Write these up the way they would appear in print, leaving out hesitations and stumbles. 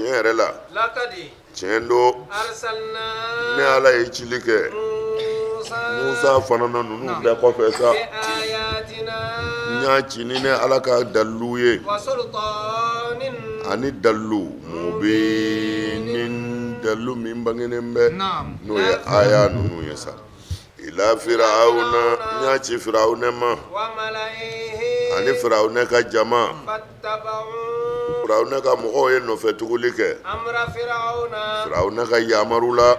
Tiɲɛ yɛrɛ la, tiɲɛ don, ne Ala ye cili kɛ Musa fana na ninnu bɛɛ kɔfɛ sa, n y'a ci ni ne Ala ka dalilu ye ani dalilu mubinin, dalilu min bangenen bɛ, n'o ye aya ninnu ye sa. Ila firawuna, n y'a ci firawunɛ ma ani firawunɛ ka jama. Firawunɛ ka mɔgɔw ye nɔfɛ tuguli kɛ firawunɛ ka yamaru la.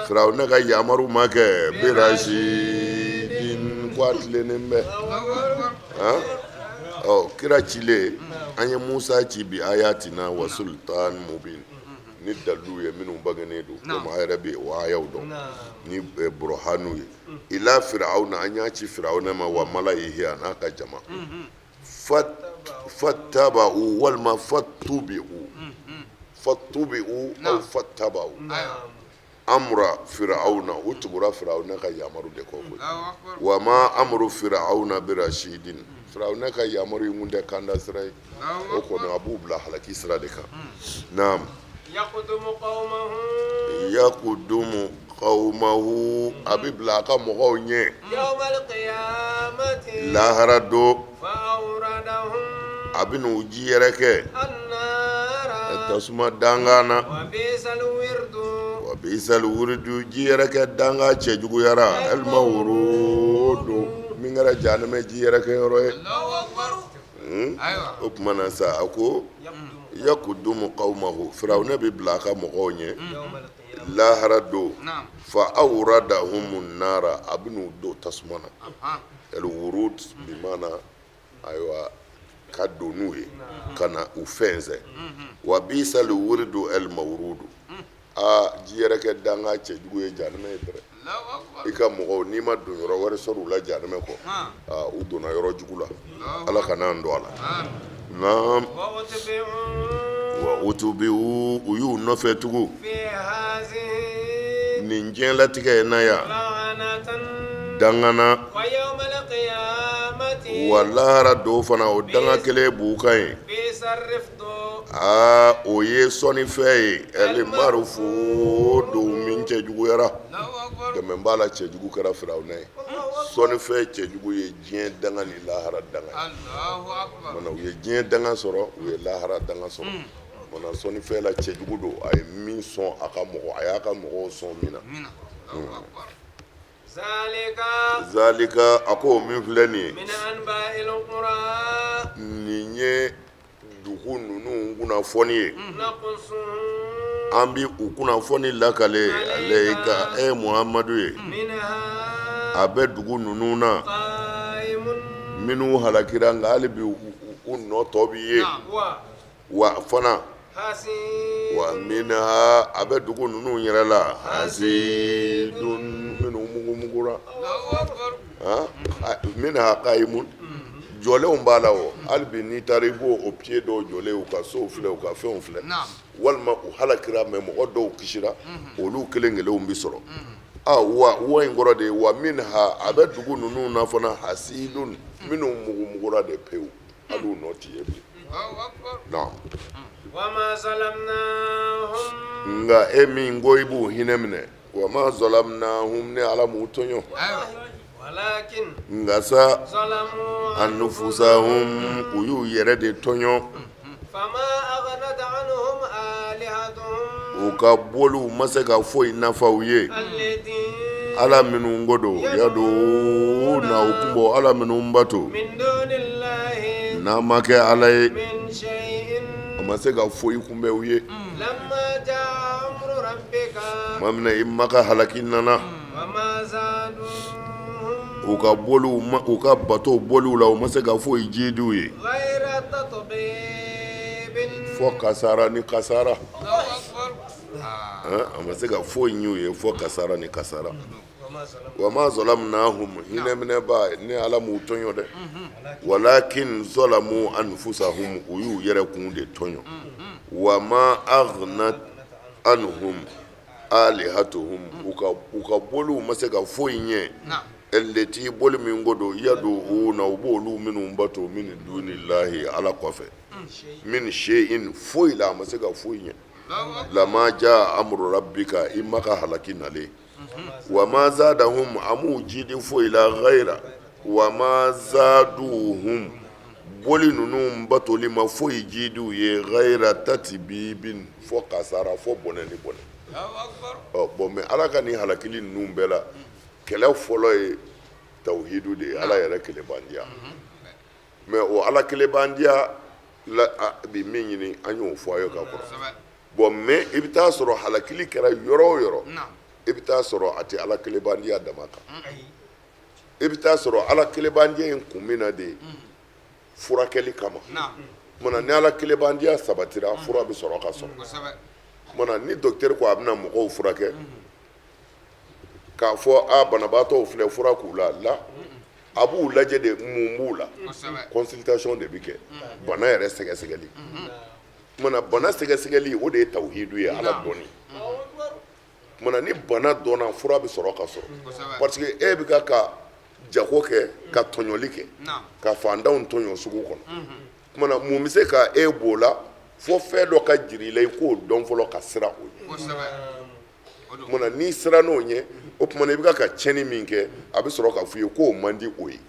Firawunɛ ka yamaru ma kɛ birasidin, ko a tilennen bɛ. Ɔ kira cilen, an ye Musa ci bi ayatina wa sultan mubin, ni dalilu ye minnu bangenen don, komi a yɛrɛ bɛ o ayaw dɔn, ni burahanu ye. Ila firawuna, an y'a ci firawuna ma, wa malayihi, a n'a ka jama. Fattaba'u walima fattubi'u, fattubi'u aw fattaba'u amra firawuna, u tugura firawuna ka yamaru de kɔ koyi. Wa ma amru firawuna birasidin, firawuna ka yamaru in kun tɛ kanda sira ye, o kɔni a b'u bila halaki sira de kan. Naam, yakudumu qawmahu, a bɛ bila a ka mɔgɔw ɲɛ lahara don, a bɛ n'u ji yɛrɛ kɛ tasuma dankan na. Wa bisal wuridu, ji yɛrɛ kɛ dankan cɛjuguyara, almawurudu, min kɛra jahanamɛ ji yɛrɛ kɛ yɔrɔ ye. O tuma na sa, a ko yakudumu qawmahu, firawuna bɛ bila a ka mɔgɔw ɲɛ lahara don, fa awradahumu nara, a bɛ n'u don tasuma na. Alwurud bimana ayiwa ka don n'u ye ka na u fɛnsɛn. Wa bisal wuridu almawurudu, aa ji yɛrɛ kɛ danga cɛjugu ye jahanamɛ ye dɛrɛ. I ka mɔgɔw, n'i ma don yɔrɔ wɛrɛ sɔrɔ u la jahanamɛ kɔ, u donna yɔrɔ jugu la. Ala kan'an don a la. Naam, wa utubiu, u y'u nɔfɛ tugu nin diɲɛlatigɛ in na yan danga na, wa lahara don fana o danga kelen b'u kan yen. Aa o ye sɔnnifɛn ye almarufudu, min cɛjuguyara. Dɛmɛ b'a la, cɛjugu kɛra firawuna ye. Sɔnnifɛn cɛjugu ye diɲɛ danga ni lahara danga ye. U ye diɲɛ danga sɔrɔ, u ye lahara danga sɔrɔ. Mana sɔnnifɛn la cɛjugu don, a ye min sɔn a ka mɔgɔ, a y'a ka mɔgɔw sɔn min na. Zalika, a ko min filɛ nin ye, nin ye dugu ninnu kunnafoni ye, an bɛ u kunnafoni lakale alayika, e Muhamadu ye. A bɛ dugu ninnu na minnu halakira, nka hali bi u nɔ tɔ bɛ ye. Wa fana wa minha, a bɛ dugu ninnu yɛrɛ la, hasidun, minnu mugumugura, minha qa'imun, jɔlenw b'a la. O hali bi n'i taara, i b'o o pied dɔw jɔlen, u ka sow filɛ, u ka fɛnw filɛ, walima u halakira mais mɔgɔ dɔw kisira, olu kelen kelenw bɛ sɔrɔ. Aa wa wa in kɔrɔ de ye wa minha, a bɛ dugu ninnu na fana, hasidun, minnu mugumugura de pewu, hali u nɔ tɛ ye bilen. Nka e min ko i b'u hinɛ minɛ, wa ma zalamnahum, ne Ala m'u tɔɲɔ, nka sa anfusahum, u y'u yɛrɛ de tɔɲɔ. U ka boliw ma se ka foyi nafa u ye, ala minnu ko don, yaduna, u tun b'o ala minnu bato n'a ma kɛ ala ye, a ma se ka foyi kunbɛn u ye. Tuma min na i ma ka halaki nana, u ka boliw, u ka bato boliw la, u ma se ka foyi jidi u ye fɔ kasara ni kasara. A ma se ka foyi ɲɛ u ye fɔ kasara ni kasara. Wa ma zalamnahum, hinɛminɛba, ne Ala m'u tɔɲɔ dɛ, walakin zalamu anfusahum, u y'u yɛrɛ kun de tɔɲɔ. Wa ma aghnat anhum alihatuhum, u ka boliw ma se ka foyi ɲɛ, allati, boli min ko don, yad'una, u b'olu minnu bato, min dunillahi, Ala kɔfɛ. Min shay'in, foyi la, a ma se ka foyi ɲɛ. Lama jaa amru rabbika, i ma ka halaki nalen. Wa ma zadahum, a m'u jidi foyi la, ghayra wa ma zaduhum, boli ninnu batoli ma foyi jidi u ye, ghayra tatbibin, fo kasara, fo bɔnɛ ni bɔnɛ. Ɔ bɔn, mais Ala ka nin halakili ninnu bɛɛ la, kɛlɛ fɔlɔ ye tawhidu de ye, Ala yɛrɛ kelenbandiya. Mais o Ala kelenbandiya la bi min ɲini, an y'o fɔ a ye ka kɔrɔ. Bɔn, mais i bɛ taa sɔrɔ halakili kɛra yɔrɔ o yɔrɔ, i bɛ taa sɔrɔ a tɛ Ala kelenbandiya dama kan. I bɛ taa sɔrɔ Ala kelenbandiya in kun bɛ na de furakɛli kama. Tuma ni Ala kelenbandiya sabatira, fura bɛ sɔrɔ ka sɔrɔ. Tuma ni docteur ko a bɛna mɔgɔw furakɛ, k'a fɔ a banabaatɔw filɛ, fura k'u la la, a b'u lajɛ de mun b'u la. Consultation de bɛ kɛ, bana yɛrɛ sɛgɛsɛgɛli. Tuma bana sɛgɛsɛgɛli, o de ye tawhidu ye, Ala dɔnni. Tuma ni bana dɔnna, fura bɛ sɔrɔ ka sɔrɔ, parce que e bɛ ka jago kɛ, ka tɔɲɔli kɛ, ka fantanw tɔɲɔ sugu kɔnɔ. Tuma na mun bɛ se ka e b'o la? Fo fɛn dɔ ka jira i la, i k'o dɔn fɔlɔ ka siran o ɲɛ. Tuma na n'i sirann'o ɲɛ, o tuma na i bɛ ka tiɲɛni min kɛ, a bɛ sɔrɔ ka f'i ye k'o man di o ye.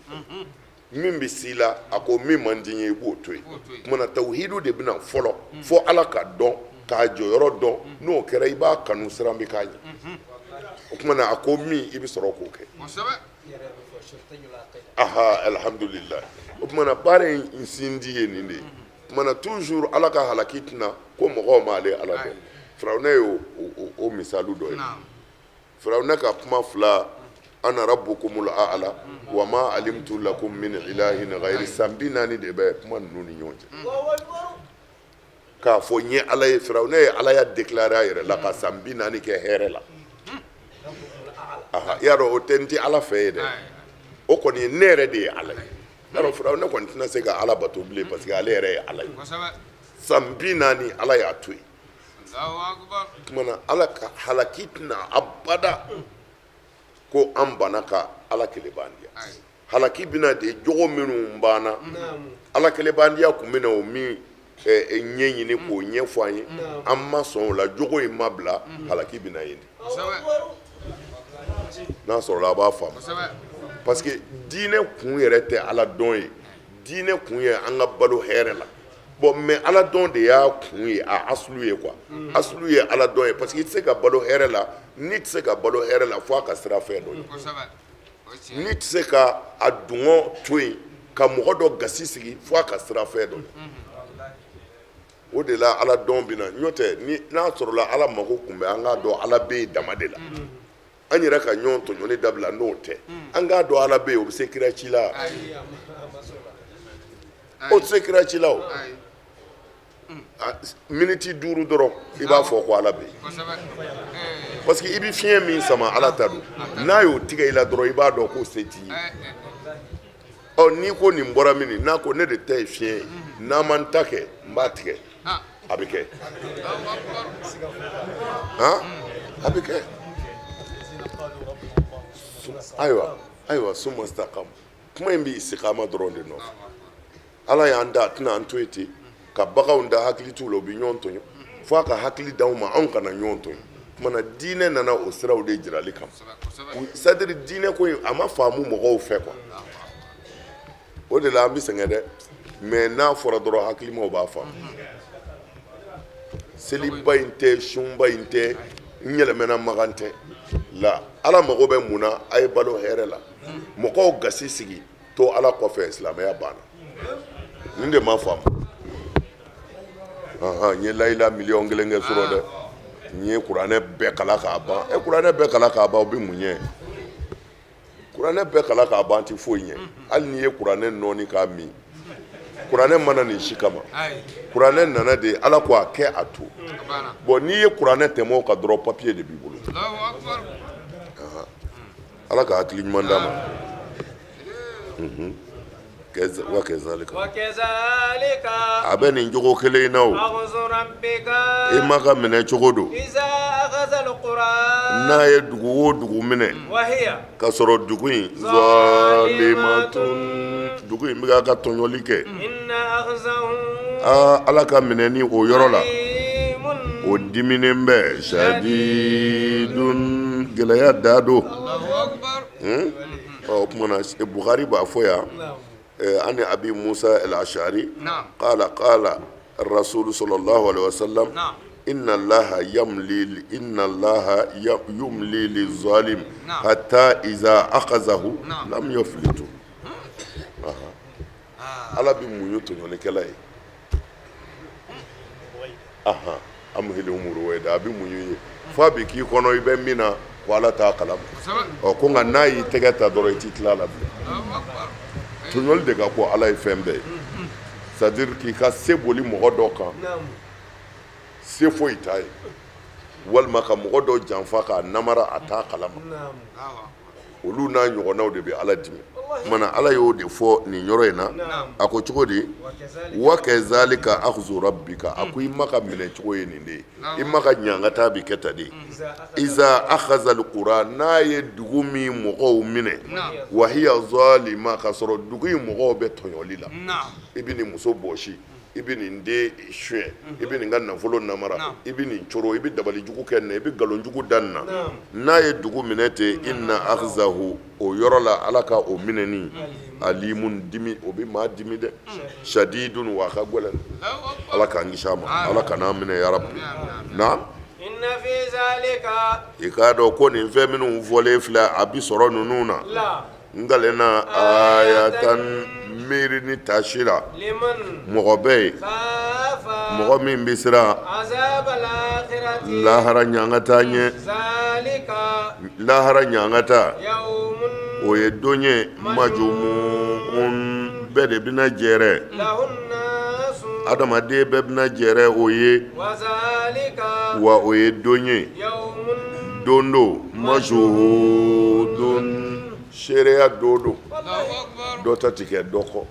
Min bɛ s'i la, a ko min man di n ye, i b'o to yen. Tuma na tawhidu de bɛna fɔlɔ, fo Ala ka dɔn, k'a jɔyɔrɔ dɔn. N'o kɛra, i b'a kanu, siran bɛ k'a ɲɛ. O tuma na a ko min, i bɛ sɔrɔ k'o kɛ. Aha, alhamdulillah. O tuma na baara in sindi ye nin de ye. O tuma na toujours Ala ka halaki tɛna ko mɔgɔw m'ale Ala dɔn. Firawuna ye o misali dɔ ye. Firawuna ka kuma fila, ana rabbukumul a'la wa ma alimtu lakum min ilahin ghayri, san 40 de bɛ kuma ninnu ni ɲɔgɔn cɛ. K'a fɔ n ye Ala ye, Firawuna ye Alaya déclarer a yɛrɛ la ka san 40 kɛ hɛrɛ la. Aha, i y'a dɔn, o tɛ n tɛ Ala fɛ ye dɛ, o kɔni ye ne yɛrɛ de ye Ala ye. I y'a dɔn, Firawuna kɔni tɛna se ka Ala bato bilen, parce que ale yɛrɛ ye Ala ye. San 40 Ala y'a to yen. Tuma na Ala ka halaki tɛna abada ko an banna ka Ala kelenbandiya. Halaki bɛna de jogo minnu banna, Ala kelenbandiya tun bɛna o min ɲɛɲini k'o ɲɛfɔ an ye, an ma sɔn o la, jogo in ma bila, halaki bɛna yen de. N'a sɔrɔla a b'a faamu, parce que diinɛ kun yɛrɛ tɛ Ala dɔn ye. Diinɛ kun ye an ka balo hɛrɛ la. Bon, mais Ala dɔn de y'a kun ye, a asulu ye quoi. Asulu ye Ala dɔn ye, parce que i tɛ se ka balo hɛrɛ la, n'i tɛ se ka balo hɛrɛ la fo a ka siran fɛn dɔ ye. N'i tɛ se ka a dungɔ to yen ka mɔgɔ dɔ gasi sigi fo a ka siran fɛn dɔ ye. O de la Ala dɔn bɛ na. N'o tɛ, ni n'a sɔrɔla Ala mako tun bɛ an k'a dɔn Ala bɛ yen dama de la, an yɛrɛ ka ɲɔgɔn tɔɲɔni dabila. N'o tɛ, an k'a dɔn Ala bɛ yen, o bɛ se kira ci la? O tɛ se kira ci la. O miniti 5 dɔrɔn, i b'a fɔ ko Ala bɛ yen, parce que i bɛ fiɲɛ min sama, Ala ta don. N'a y'o tigɛ i la dɔrɔn, i b'a dɔn ko se t'i ye. Ɔ, n'i ko nin bɔra min, n'a ko ne de ta ye fiɲɛ ye, n'a ma n ta kɛ, n b'a tigɛ, a bɛ kɛ. Han, a bɛ kɛ. Ayiwa, ayiwa, summa staqam, kuma in bɛ istikama dɔrɔn de nɔfɛ. Ala y'an da, a tɛna an to yen ten ka baganw da, hakili t'u la, u bɛ ɲɔgɔn tɔɲɔ, fo a ka hakili d'anw ma, anw kana ɲɔgɔn tɔɲɔ. Tuma na diinɛ nana o siraw de jirali kama. C'est à dire, diinɛ ko in, a ma faamu mɔgɔw fɛ quoi. O de la an bɛ sɛgɛn dɛ. Mais n'a fɔra dɔrɔn, hakilimaw b'a faamu. Seliba in tɛ, sunba in tɛ, n yɛlɛmɛna magan tɛ la. Ala mago bɛ mun na? A ye balo hɛrɛ la, mɔgɔw gasi sigi to Ala kɔfɛ, silamɛya banna. Nin de ma faamu. N ye layila 1 miliyɔn kɛ sɔrɔ dɛ, n ye kuranɛ bɛɛ kalan k'a ban. E, kuranɛ bɛɛ kalan k'a ban, o bɛ mun ɲɛ? Kuranɛ bɛɛ kalan k'a ban tɛ foyi ɲɛ. Hali n'i ye kuranɛ nɔɔni k'a min, kuranɛ ma na nin si kama. Kuranɛ nana de, Ala ko a kɛ, a to. Bon, n'i ye kuranɛ tɛmɛ o kan dɔrɔn, papiye de b'i bolo. Ala ka hakili ɲuman d'a ma. Wa kazalika, a bɛ nin cogo kelen in na. O i ma ka minɛ cogo don, n'a ye dugu o dugu minɛ ka sɔrɔ dugu in zalimatun, dugu in bɛ ka tɔɲɔli kɛ. Aa, Ala ka minɛni o yɔrɔ la, o diminen bɛ, shadidun, gɛlɛya da don. Ɔ, o tuma na Bukhari b'a fɔ yan, an Abi Musa al-Ashari qala qala rasulu sallallahu alaihi wasallam inna Allaha yamli inna Allaha yumli lizalim hatta iza akhazahu lam yuflitu. Ala bɛ muɲu tɔɲɔlikɛla ye, amhilhum ruwaida, a bɛ muɲu ye fo a bɛ k'i kɔnɔ i bɛ min na ko Ala t'a kalama. Ɔ, ko nka n'a y'i tɛgɛ ta dɔrɔn, i t'i tila a la bilen. Tɔɲɔli de ka ko Ala ye fɛn bɛɛ ye, c'est à dire k'i ka se boli mɔgɔ dɔ kan, se foyi t'a ye, walima ka mɔgɔ dɔ janfa k'a namara, a t'a kalama. Olu n'a ɲɔgɔnnaw de bɛ Ala dimi. Mana Ala y'o de fɔ nin yɔrɔ in na, a ko cogo di? Wa kazalika akhzu rabbika, a ko i ma ka minɛ cogo ye nin de ye, i ma ka ɲangata bɛ kɛ tan de. Iza akhaza alqura, n'a ye dugu min mɔgɔw minɛ, wa hiya zalima, ka sɔrɔ dugu in mɔgɔw bɛ tɔɲɔli la, i bɛ nin muso bɔsi, i bɛ nin den suɲɛ, i bɛ nin ka nafolo namara, i bɛ nin coro, i bɛ dabalijugu kɛ nin na, i bɛ nkalonjugu da nin na. N'a ye dugu minɛ ten, inna akhzahu, o yɔrɔ la Ala ka o minɛni, alimun, dimi, o bɛ maa dimi dɛ, shadidun, wa a ka gɛlɛn. Ala k'an kisi a ma, Ala kan'an minɛ ya rabbi. Naam, i k'a dɔn ko nin fɛn minnu fɔlen filɛ, a bɛ sɔrɔ ninnu na. N kalenna ayatan, miiri ni taasi la, mɔgɔ bɛ yen, mɔgɔ min bɛ siran lahara ɲangata ɲɛ. Lahara ɲangata, o ye don ye, majumuun, bɛɛ de bɛna jɛrɛ, adamaden bɛɛ bɛna jɛrɛ o ye, wa o ye don ye, don don mashhudun, seereya don don, dɔ ta ti kɛ dɔ kɔ,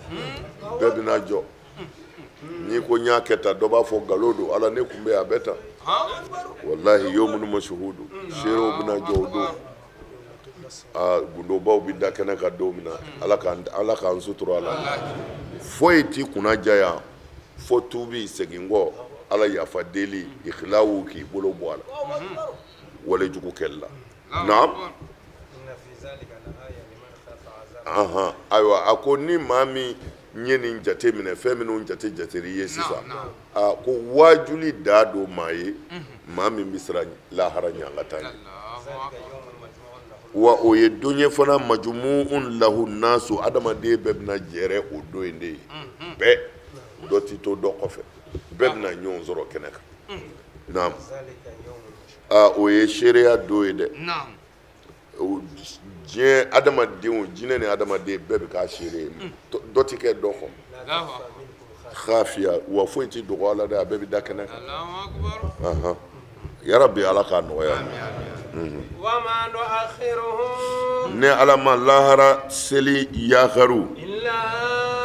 bɛɛ bɛna jɔ. N'i ko n y'a kɛ tan, dɔ b'a fɔ nkalon don, Ala ne tun bɛ a bɛ tan. Walahi, yawmun mashhudu, seerew bɛna jɔ o don. Aa, gundobaw bɛ da kɛnɛ kan don min na, Ala k'an, Ala k'an sutura a la. Foyi t'i kunna diya yan fo tubi, segin kɔ, Ala yafa deli, ikhlawu, k'i bolo bɔ a la walejugu kɛli la. Naam, ayiwa, a ko ni maa min ye nin jate minɛ, fɛn minnu jate jateri ye sisan, a ko waajuli da don maa ye, maa min bɛ siran lahara ɲangata ɲɛ. Wa o ye don ye fana, majumuun lahu nasu, adamaden bɛɛ bɛna jɛrɛ o don in de ye, bɛɛ, dɔ ti to dɔ kɔfɛ, bɛɛ bɛna ɲɔgɔn sɔrɔ kɛnɛ kan. Naam, aa, o ye seereya don ye dɛ. Diɲɛ adamadenw, jinɛ ni adamaden bɛɛ bɛ k'a seere ye, dɔ tɛ kɛ dɔ kɔ. Khafiya, wa foyi tɛ dogo a la dɛ, a bɛɛ bɛ da kɛnɛ kan. Yarabi, Ala k'a nɔgɔya. Ne Ala ma lahara seli yakaru,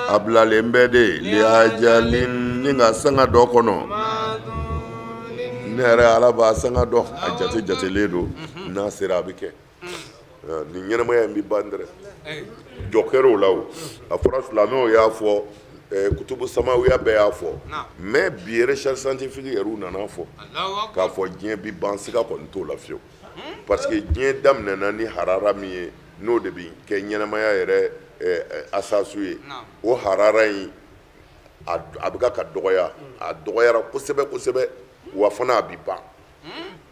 a bilalen bɛ de liajalin, ni ka sanga dɔ kɔnɔ. Ne yɛrɛ Ala b'a sanga dɔn, a jate jatelen don, n'a sera a bɛ kɛ. Nin ɲɛnamaya in bɛ ban dɛrɛ, jɔ kɛra o la. O a fɔra, silamɛw y'a fɔ, kutubu samawiya bɛɛ y'a fɔ, mais bi recherche scientifique yɛrɛ nana fɔ k'a fɔ diɲɛ bɛ ban, siga kɔni t'o la fiyewu, parce que diɲɛ daminɛna ni harara min ye, n'o de bɛ kɛ ɲɛnamaya yɛrɛ asasu ye, o harara in a bɛ ka dɔgɔya, a dɔgɔyara kosɛbɛ kosɛbɛ, wa fana a bɛ ban.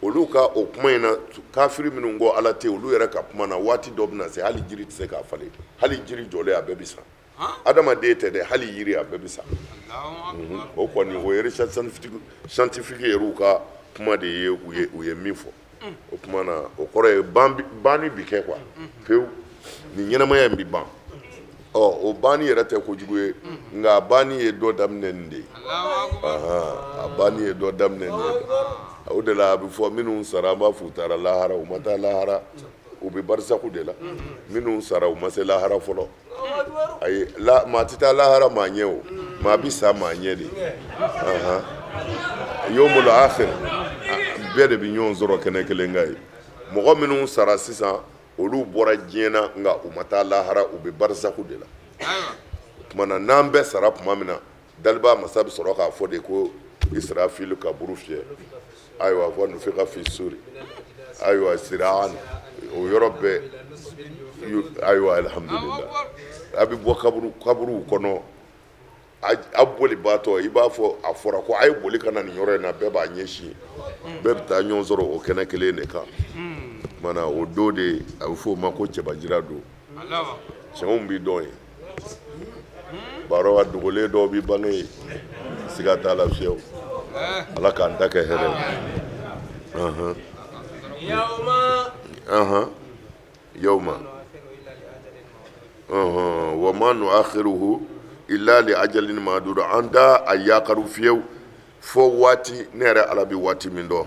Olu ka o kuma in na, kafiri minnu ko Ala tɛ, olu yɛrɛ ka kuma na, waati dɔ bɛna se, hali jiri tɛ se k'a falen, hali jiri jɔlen a bɛɛ bɛ sa. Adamaden tɛ dɛ, hali yiri a bɛɛ bɛ sa. O kɔni, o ye recherche scientifique yɛrɛw ka kuma de ye, u ye min fɔ. O tuma na, o kɔrɔ ye banni bi kɛ quoi, pewu, nin ɲɛnamaya in bi ban. Ɔ, o banni yɛrɛ tɛ kojugu ye, nka a banni ye dɔ daminɛ nin de ye, a banni ye dɔ daminɛ nin ye. O de la a bɛ fɔ minnu sara, an b'a fɔ u taara lahara, u ma taa lahara, u bɛ barisaku de la. Minnu sara, u ma se lahara fɔlɔ. Ayi, maa tɛ taa lahara maa ɲɛ, o maa bɛ sa maa ɲɛ de. Yomul akhir, bɛɛ de bɛ ɲɔgɔn sɔrɔ kɛnɛ kelen kan ye. Mɔgɔ minnu sara sisan, olu bɔra diɲɛ na, nka u ma taa lahara, u bɛ barisaku de la. O tuma na, n'an bɛɛ sara tuma min na Daliba masa bɛ sɔrɔ k'a fɔ de ko Israfil ka buru fiyɛ. Ayiwa, wa nufika fi suri, ayiwa, siraan, o yɔrɔ bɛɛ. Ayiwa, alhamdulillah, a bɛ bɔ kaburu kaburuw kɔnɔ, a bolibaatɔ, i b'a fɔ a fɔra ko a ye boli ka na nin yɔrɔ in na, bɛɛ b'a ɲɛsin, bɛɛ bɛ taa ɲɔgɔn sɔrɔ o kɛnɛ kelen de kan. Mana o don de, a bɛ fɔ o ma ko cɛbajira don. Cɛnw b'i dɔn yen, barowa dogolen dɔw bɛ bange yen, siga t'a la fiyewu. Ala k'an ta kɛ hɛrɛ ye. Yawma wa ma nuakhiruhu illa li ajalin ma'dud, an t'a a yakaru fiyewu fo waati ne yɛrɛ Ala bɛ waati min dɔn.